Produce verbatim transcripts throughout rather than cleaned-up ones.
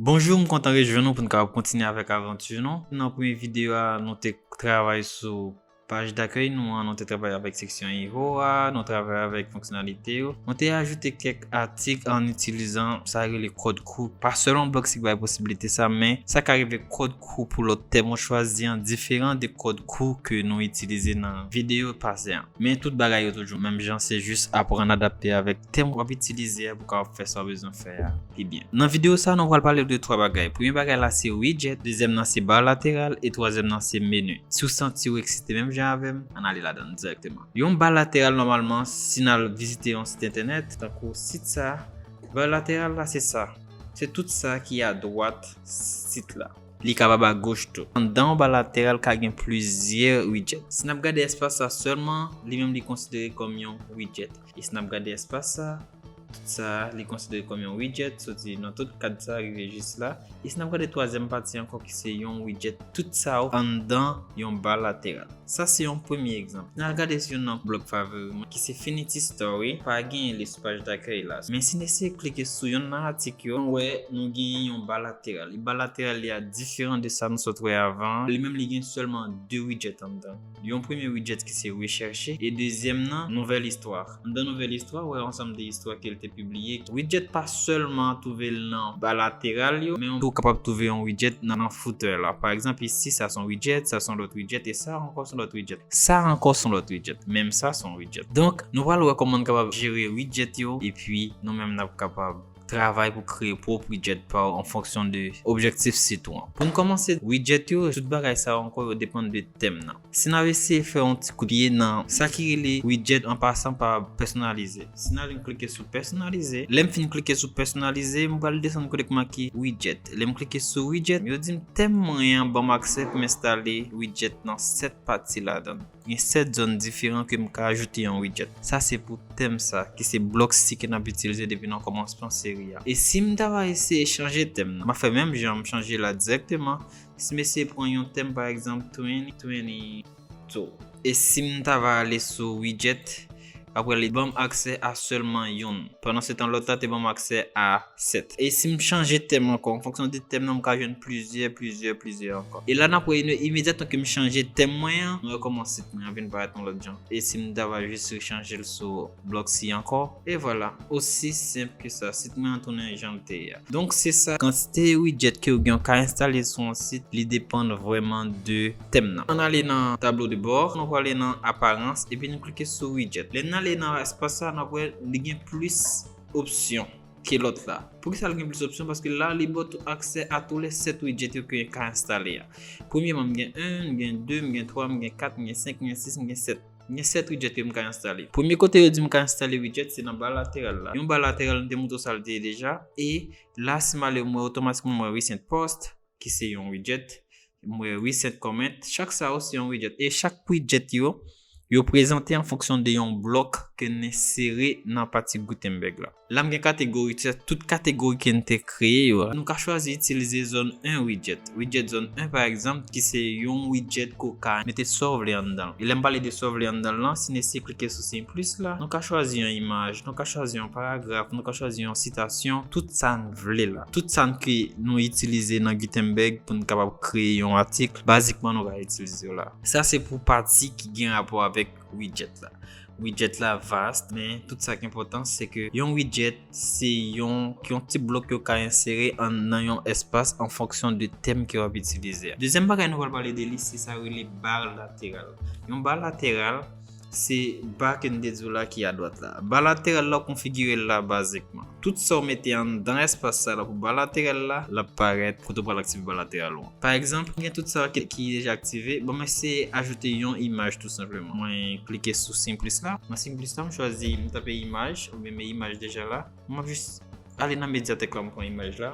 Bonjou, m kontan rejwenn nou pou n kapab kontinye avèk avanti nou. Nan premye videyo a, nou te travay sou paj dakèy nou an, nou te travay avèk seksyon hero a, nou travay avèk fonksyonalite yo. Nou te ajoute kèk atik an itilizan sa rele kòd kou. Pa sèlman Blocksy ki bay posiblite sa, men sa ka rive kòd kou pou lòt tèm ou chwazi an diferan de kòd kou ke nou itilize nan videyo pase an. Men tout bagay yo toujou menm jan, se jis aprann adapte avèk tèm w ap itilize a pou kapab fè sa w bezwen fè a pi byen. Nan videyo sa, nou pral pale de twa bagay. Premye bagay la se widget, dezyèm nan se ba lateral e twazyèm nan se meni. Si w santi w eksite menm jan avè m, ann ale ladan l dirèkteman. Yon ba lateral nòmalman, si n al vizite yon sit entènèt, tankou sit sa, ba lateral la se sa. Se tout sa ki adwat sit la. Li kapab agoch tou. Anndan yon ba lateral ka gen plizyè widget. Si n ap gade espas sa sèlman, li menm li konsidere kòm yon widget. E si n ap gade espas sa, tout sa, li konsidere kòm yon widget, soti nan tout kad sa rive jis la. E si n ap gade twazyèm pati ankò ki se yon widget, tout sa yo anndan yon ba lateral. Sa se yon premye egzanp. N al gade sou youn nan blòg favori mwen ki se Finity Story. Pa genyen li sou paj dakèy la. Men si n eseye klike sou youn nan atik yo, nou wè nou genyen yon ba lateral. E ba lateral li a diferan de sa nou sot wè avan. Li menm li gen sèlman de widget anndan. Yon premye widget ki se rechèche e dezyèm nan nouvèl istwa. Anndan nouvèl istwa, ou wè ansanm de istwa ke l te pibliye. Widget pa sèlman twouve l nan ba lateral yo, men ou kapab twouve yon widget nan, nan footer la. Pa egzanp, isi, sa se yon widget, sa se yon lòt widget, e sa ankò se yon lòt widget. Sa ankò se yon lòt widget. Menm sa se yon widget. Donk, nou pral wè kòman n kapab jere widget yo, epi nou menm n ap kapab travay pou kreye pwòp widget pa w an fonksyon de objektif sit ou an. Pou n kòmanse, widget yo, tout bagay sa yo ankò, yo depann de tèm nan. Si n ap eseye fè yon ti kout pye nan sa ki rele widget an pasan pa pèsonalize. Si n al klike sou pèsonalize, lè m fin klike sou pèsonalize, m pral desann kote k make widget. Lè m klike sou widget, yo di m tèm mwen an ban m aksè pou m enstale widget nan sèt pati ladan l. Gen sèt zòn diferan ke m ka ajoute yon widget. Sa se pou tèm sa, ki se Blocksy ke n ap itilize depi nan kòmansman seri a. E si m ta va eseye chanje tèm nan, m a fè menm jan, m chanje la dirèkteman. Si m eseye pran yon tèm, pa egzanp, twenty twenty-two. E si m ta va ale sou widget, apre li ban m aksè a sèlman youn. Pandan se tan, lòt la te ban m aksè a sèt. E si m chanje tèm ankò, an fonksyon de tèm nan, m ka jwenn plizyè, plizyè, plizyè ankò. E la, n ap wè ine-, imedyatman ke m chanje tèm mwen an, nou wè kòman sit mwen an vin parèt yon lòt jan. E si m ta va jis rechanje l sou Blocksy ankò, e vwala, osi senp ke sa, sit mwen an tounen jan l te ye a. Donk, se sa, kantite widget ke w gen, w ka enstale sou yon sit, li depann vrèman de tèm nan. Ann ale nan tablo de bò, nou prale nan aparans, epi nou klike sou widget. Lè n ale nan espas sa, n ap wè li gen plis opsyon ke lòt la. Poukisa l gen plis opsyon? Paske la, li ba w tou aksè a tou lè sèt widget yo ke w ka enstale a. Premyèman, m gen en, m gen de, m gen twa, m gen kat, m gen senk, m gen sis, m gen sèt. M gen sèt widget ke m ka enstale. Premye kote yo di m ka enstale widget, se nan ba lateral la. Yon ba lateral, m te montre w sa l te ye deja. E la, si m ale, m wè otomatikman, m wè recent post, ki se yon widget. M wè recent comment. Chak sa yo se yon widget. E chak widget yo, yo prezante an fonksyon de yon blòk ke n ensere nan pati Gutenberg la. La, m gen kategori, se tout kategori ke n te kreye yo a. Nou ka chwazi itilize zòn en widget. Widget zòn en, pa egzanp, ki se yon widget ke w ka mete sa w vle anndan l. E lè m pale de sa w vle anndan l lan, si n eseye klike sou siy plis la, nou ka chwazi yon imaj, nou ka chwazi yon paragraf, nou ka chwazi yon sitasyon, tout sa n vle la. Tout sa n ke nou itilize nan Gutenberg pou n kapab kreye yon atik, bazikman nou ka itilize yo la. Sa se pou pati ki gen rapò avèk widget la. Widget la vast, men tout sa k enpòtan, se ke yon widget, se yon, yon ti blòk yo ka ensere an, nan yon espas an fonksyon de tèm ke w ap itilize a. Dezyèm bagay nou pral pale de li, se sa yo rele ba lateral. Yon ba lateral, se ba ke n te di w la ki adwat la. Ba lateral la, w konfigire l la bazikman. Tout sa w mete anndan espas sa la pou ba lateral la, l ap parèt kote w pral aktive ba lateral ou an. Pa egzanp, gen tout sa ki, ki deja aktive. Bon, m eseye ajoute yon imaj tou senpleman. Mwen klike sou siy plis la. Nan siy plis la, m chwazi, m tape imaj, oubyen men imaj deja la. M ap jis ale nan medyatèk la, m pran imaj la.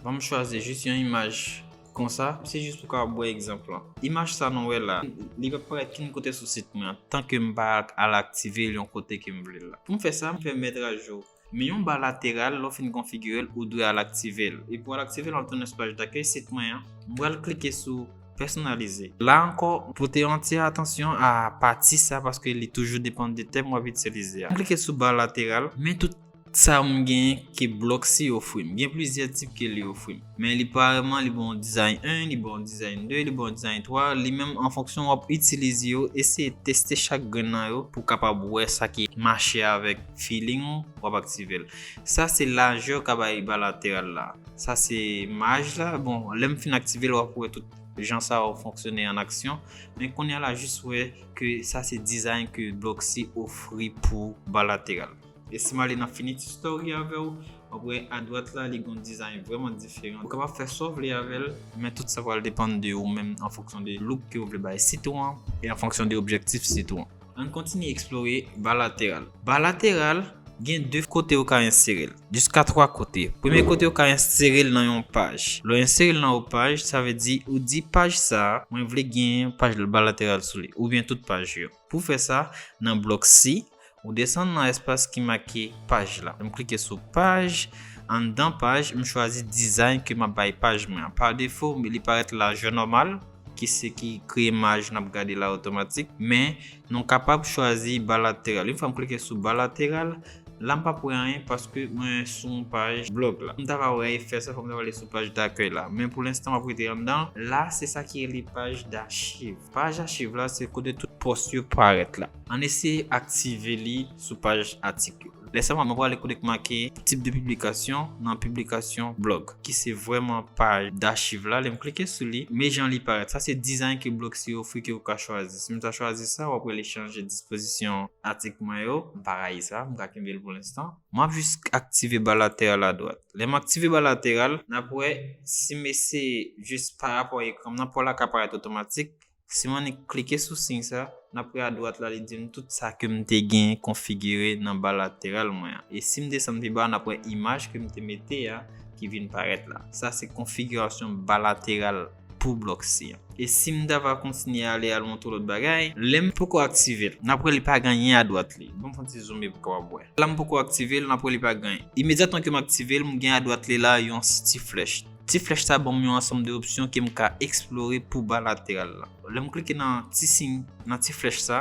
Bon, m chwazi jis yon imaj konsa. Se jis pou kapab wè egzanp lan. Imaj sa nou wè la, li p ap parèt kenn kote sou sit mwen an, tanke m pa al aktive l yon kote ke m vle l la. Pou m fè sa, m fè mèt ajou. Men yon ba lateral, lè w fin konfigire l, ou dwe al aktive l. E pou al aktive l, w ap tounen sou paj dakèy sit mwen an. M pral klike sou pèsonalize. La ankò, pote yon ti atansyon a pati sa, paske li toujou depann de tèm w ap itilize a. M klike sou ba lateral, men tout Sa m gen ke Blocksy ofri m. Gen plizyè tip ke li ofri m. Men li parèman, li ba w dizayn en, li ba w dizayn de, li ba w dizayn twa. Li menm, an fonksyon w ap itilize yo, eseye teste chak grenn nan yo pou w kapab wè sa ki mache avèk feeling ou, w ap aktive l. Sa se lajè ka bay ba lateral la. Sa se maj la. Bon, lè m fin aktive l, w ap wè tout jan sa yo fonksyone an aksyon. Men kounye a la, jis wè ke sa se dizayn ke Blocksy ofri pou ba lateral. E si m ale nan Finitude Story avè w, w ap wè adwat la, li gon dizayn vrèman diferan. Ou kapab fè sa w vle avè l, men tout sa pral depann de ou menm an fonksyon de look ke w vle bay sit ou an e an fonksyon de objektif sit ou an. Ann kontinye eksplore ba lateral. Ba lateral gen de kote ou ka ensere l, jiska twa kote. Premye kote ou ka ensere l nan yon paj. Lè w ensere l nan yon paj, sa vle di ou di paj sa a, mwen vle gen paj ba lateral sou li, oubyen tout paj yo. Pou fè sa, nan Blocksy, ou desann nan espas ki make paj la. M klike sou paj. Anndan paj, m chwazi dizayn ke m ap bay paj mwen an. Pa defo, li parèt lajè nòmal, ki se ki kreye maj n ap gade la otomatik. Men, nou kapab chwazi ba lateral. Yon fwa m klike sou ba lateral, la m p ap wè anyen paske mwen sou yon paj blòg la. M ta va wè efè sa, fò m ta va ale sou paj dakèy la. Men pou lenstan, m ap rete anndan. La, se sa ki rele paj dachiv. Paj achiv la, se kote tout pòs yo parèt la. Ann eseye aktive li sou paj atik yo. Lè sa, mwen prale kote k make tip de piblikasyon nan piblikasyon blòg, ki se vrèman paj dachiv la. Lè m klike sou li, men jan li parèt. Sa se dizayn ke Blocksy ofri ke ou ka chwazi. Si m ta chwazi sa, w ap wè li chanje dispozisyon atik mwen yo. M pa rayi sa, m ka kenbe l pou lenstan. M ap jis aktive ba lateral adwat. Lè m aktive ba lateral, n ap wè si m eseye jis pa rapò ekran m nan, pò la ka parèt otomatik. Si m annik klike sou siy sa, n ap wè adwat la, li di m tout sa ke m te gen konfigire nan ba lateral mwen an. E si m desann pi ba, n ap wè imaj ke m te mete a ki vin parèt la. Sa se konfigirasyon ba lateral pou Blocksy an. E si m ta va kontinye ale, al montre w lòt bagay, lè m poko aktive l, n ap wè li pa gen anyen adwat li. Ban m fè yon ti zoome pou w kapab wè. La m poko aktive l, n ap wè li pa gen anyen. Imedyatman ke m aktive l, m gen adwat li la yon ti flèch. Ti flèch sa ban m yon ansanm de opsyon ke m ka eksplore pou ba lateral la. Lè m klike nan ti siy, nan ti flèch sa,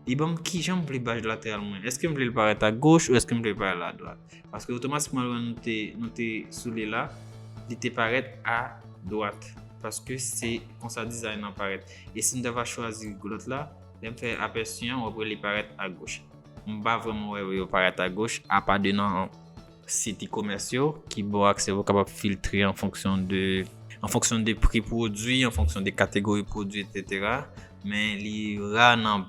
li ban m kijan m vle ba lateral mwen. Èske m vle l parèt agoch ou èske m vle l parèt adwat? Paske otomatikman lè nou te, nou te sou li la, li te parèt adwat. Paske se konsa dizayn nan parèt. E si m ta va chwazi lòt la, lè m fè apèsi an, w ap wè li parèt agoch. M pa vrèman wè yo parèt agoch, apa de nan sit e-commerce yo, ki ba w aksè pou w kapab filtre an fonksyon de, an fonksyon de pri pwodui, an fonksyon de kategori pwodui, etsetera. Men li ra nan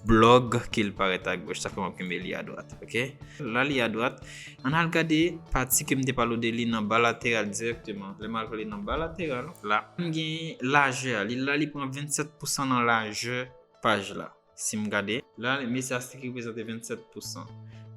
blòg ke l parèt agoch, sa fè m ap kenbe li adwat, oke? La li adwat. Ann al gade pati ke m te pale w de li nan ba lateral dirèkteman. Lè m al pale nan ba lateral, la, m gen lajè a. Li la, li pran vennsèt pousan nan lajè paj la. Si m gade, la, mesaj ki reprezante vennsèt pousan.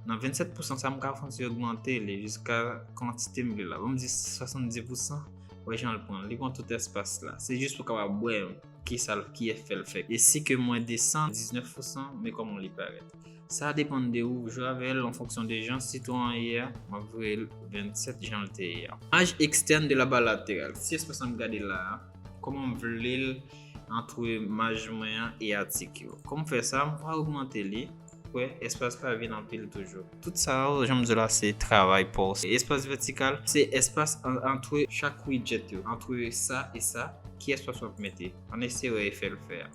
Nan vennsèt pousan sa, m ka fè yon ti ogmante li jiska kantite m vle la. Ban m di swasanndis pousan, wè jan l pran. Li pran tout espas la. Se jis pou w kapab wè kisa l, ki efè l fè. E si ke mwen desann diznèf pousan, men kòman li parèt. Sa depann de ou, jwe avè l an fonksyon de jan sit ou an ye a, m ap voye l vennsèt jan l te ye a. Imaj ekstèn de la ba lateral. Si espas la m gade la a, kòman m vle l antre maj mwen an e atik yo. Kòm m fè sa, m va ogmante li. Wè, espas la vin anpil toujou. Tout sa yo, jan m di w la, se travay pa w. Espas vètikal, se espas an-, antre chak widget yo, antre sa e sa, ki espas w ap mete. Ann eseye wè efè l fè a.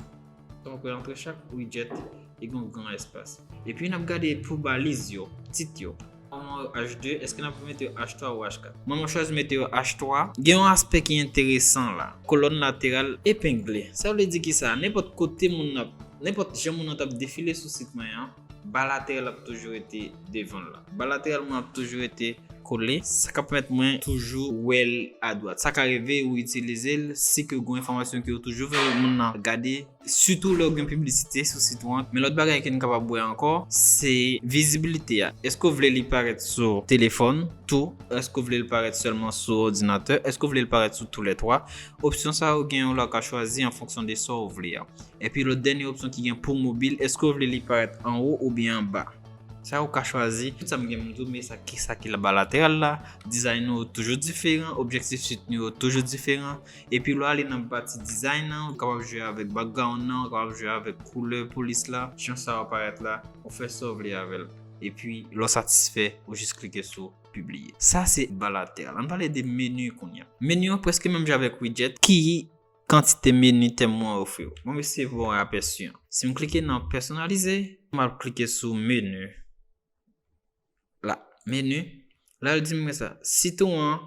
Donk, antre chak widget, li gen yon gran espas. Epi, n ap gade pou baliz yo, tit yo. Mwen, H de, èske n ap mete yo H twa ou H kat? Mwen, mwen chwazi mete yo H twa. Gen yon aspè ki enteresan la. Kolòn lateral epengle. Sa vle di ki sa? Nenpòt kote moun nan, nenpòt jan moun nan t ap defile sou sit mwen an, ba lateral ap toujou rete devan l la. Ba lateral mwen ap toujou rete kole. Sa ka pèmèt mwen toujou wè l adwat. Sa ka rive ou itilize l si ke gen enfòmasyon ke ou toujou vle moun nan gade. Sitou lè w gen piblisite sou sit ou an. Men lòt bagay ke n kapab wè ankò, se vizibilite a. Èske w vle li parèt sou telefòn tou? Èske w vle l parèt sèlman sou òdinatè? Èske w vle l parèt sou toulètwa? Opsyon sa yo gen yo la w ka chwazi an fonksyon de sa w vle a. Epi lòt dènye opsyon ki gen pou mobil, èske w vle li parèt anwo oubyen anba? Sa ou ka chwazi. Tout sa m gen pou m di w, men sa ki, sa ki la ba lateral la. Dizayn nou yo toujou diferan, objektif sit nou yo toujou diferan. Epi lè w ale nan pati dizayn nan, ou kapab jwe avèk background nan, ou kapab jwe avèk koulè polis la, jan sa yo parèt la, ou fè sa w vle avè l. epi lè w satisfè, ou jis klike sou pibliye. Sa se ba latèral. Ann pale de meni kounye a. Meni an prèske menm jan avèk widget. Ki kantite meni tèm mwen ofri w? Bon, mesye, bon, apèsi an. Si m klike nan pèsonalize, m ap klike sou meni. La, meni. La, l di m konsa, sit ou an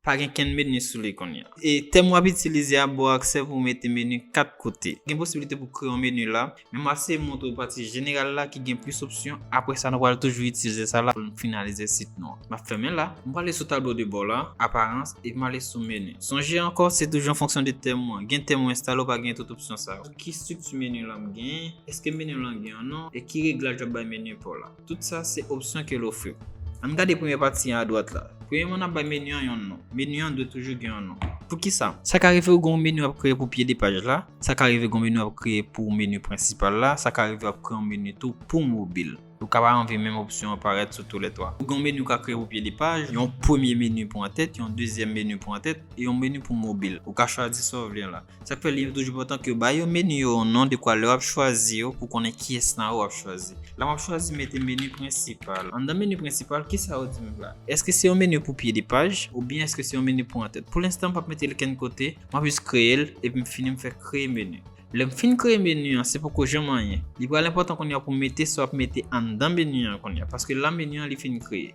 pa gen kenn meni sou li kounye a. E tèm w ap itilize a ba w aksè pou w mete meni kat kote. Gen posiblite pou w kreye yon meni la, men m ap eseye montre w pati jeneral la ki gen plis opsyon. Apre sa, nou pral toujou itilize sa la pou n finalize sit nou an. M ap fèmen la. M prale sou tablo de bò la, aparans, epi m ale sou meni. Sonje ankò, se toujou an fonksyon de tèm ou an. Gen tèm ou enstale, ou pa gen tout opsyon sa yo. Ki estrikti meni la m genyen? Èske meni lan gen yon non? E ki reglaj w ap bay meni pa w la? Tout sa se opsyon ke l ofri w. Ann gade premye pati an adwat la. Premyèman, n ap bay meni an yon non. Meni an dwe toujou gen yon non. Poukisa? Sa ka rive w gen yon meni w ap kreye pou pye de paj la. Sa ka rive gen yon meni w ap kreye pou meni prensipal la. Sa ka rive w ap kreye yon meni tou pou mobil. Ou ka pa anvi menm opsyon an parèt sou toulètwa. Ou gen yon meni w ka kreye pou pye de paj, yon premye meni pou antèt, yon dezyèm meni pou antèt, e yon meni pou mobil. Ou ka chwazi sa w vle an la. Sa k fè li toujou enpòtan ke w bay yo meni yo yon non dekwa lè w ap chwazi yo pou konnen kiyès nan yo w ap chwazi. La m ap chwazi mete meni prensipal. Anndan meni prensipal, kisa yo di m la? Èske se yon meni pou pye de paj oubyen èske se yon meni pou antèt? Pou lenstan, m p ap mete l kenn kote, m ap jis kreye l, epi m fini m fè kreye meni. Lè m fin kreye meni an, se poko janm anyen. Li pral enpòtan kounye a pou w mete sa w ap mete anndan meni an kounye a, paske la meni an li fin kreye.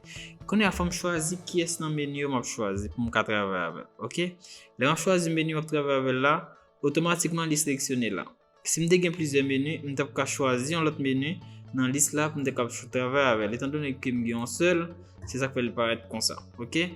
Kounye a fò m chwazi kiyès nan meni yo m ap chwazi pou m ka travay avè l, oke? Lè m ap chwazi meni m ap travay avè l la, otomatikman li seleksyone la. Si m te gen plizyè meni, m t ap ka chwazi yon lòt meni nan lis la pou m te kab travay avè l. Etandone ke m gen yon sèl, se sa k fè li parèt konsa, oke?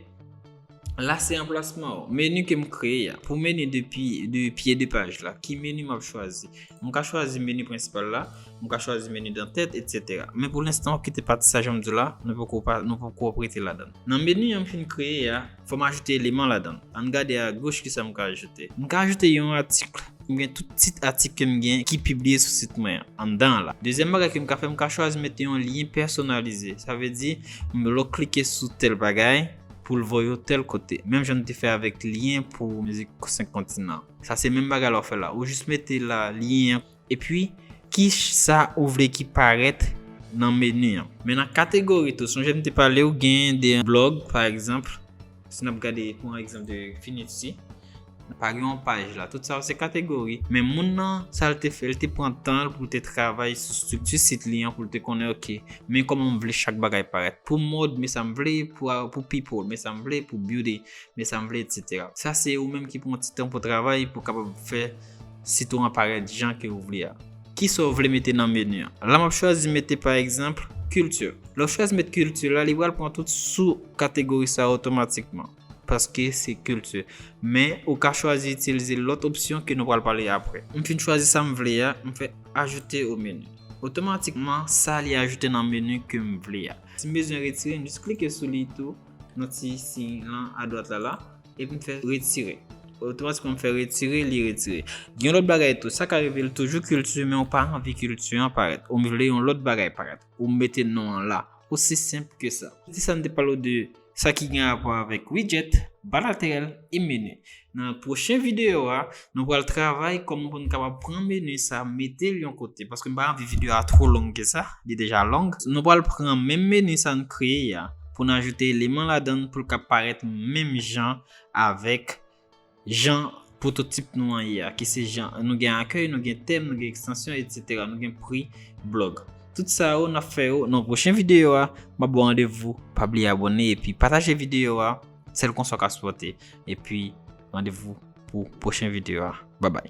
La se anplasman yo. Meni ke m kreye a. Pou meni de pi-, de pye de paj la, ki meni m ap chwazi? M ka chwazi meni prensipal la, m ka chwazi meni dantèt, etsetera. Men pou lenstan, w ap kite pati sa jan m di w la, nou poko pa, nou poko ap rete ladan l. Nan meni an m fin kreye a, fò m ajoute eleman ladan l. Ann gade agoch kisa m ka ajoute. M ka ajoute yon atik. M gen tout tit atik ke m gen ki pibliye sou sit mwen an, anndan an la. Dezyèm bagay ke m ka fè, m ka chwazi mete yon lyen pèsonalize. Sa vle di, m, lè w klike sou tèl bagay, pou l voye w tèl kote. Menm jan n te fè avèk lyen pou mizik senk kontinan. Sa se menm bagay la w fè la. Ou jis mete la lyen an. Epi, ki sa ou vle ki parèt nan meni an. Men nan kategori tou, sonje m te pale w gen de blòg, pa egzanp, si n ap gade pou yon egzanp de Finitsi, pa gen yon paj la. Tout sa yo se kategori. Men moun nan, sa l te fè, l te pran tan l pou l te travay sou estrikti sit li an, pou l te konnen, oke, men kòman m vle chak bagay parèt. Pou mòd, men sa m vle, pou, pou people, men sa m vle, pou beauty, men sa m vle, etsetera. Sa se ou menm ki pran ti tan pou travay, pou kapab fè sit ou an parèt jan ke ou vle a. Kisa w vle mete nan meni an? La m ap chwazi mete, pa egzanp, kilti. Lè w chwazi mete kilti la, li pral pran tout sou kategori sa yo otomatikman. Paske se kilti. Men, ou ka chwazi itilize lòt opsyon ke nou pral pale apre. M fin chwazi sa m vle a, m fè ajoute au menu. Otomatikman, sa li ajoute nan meni ke m vle a. Si m bezwen retire, m jis klike sou li tou, nan ti siy lan adwat la la, epi m fè retire. Otomatikman, m fè retire, li retire. Gen yon lòt bagay tou, sa ka rive l toujou kilti, men ou pa anvi kilti an parèt. Ou vle yon lòt bagay parèt. Ou mete non an la. Osi senp ke sa. Se sa m te pale w de sa ki gen rapò avèk widget, ba latèrèl e meni. Nan pwochen videyo a, nou pral travay kòman pou n kapab pran meni sa, mete l yon kote, paske m pa anvi videyo a twò long ke sa, li deja long. Nou pral pran menm meni sa n kreye a, pou n ajoute eleman ladan l pou l ka parèt menm jan avèk jan pwototip nou an ye a, ki se jan nou gen akèy, nou gen tèm, nou gen ekstansyon, etsetera, nou gen pri blòg. Tout sa yo, n ap fè yo nan pwochen videyo a. M ap ba w randevou, pa bliye abòne epi pataje videyo a, sèl konsa w ka sipòte. Epi, randevou pou pwochen videyo a. Babay.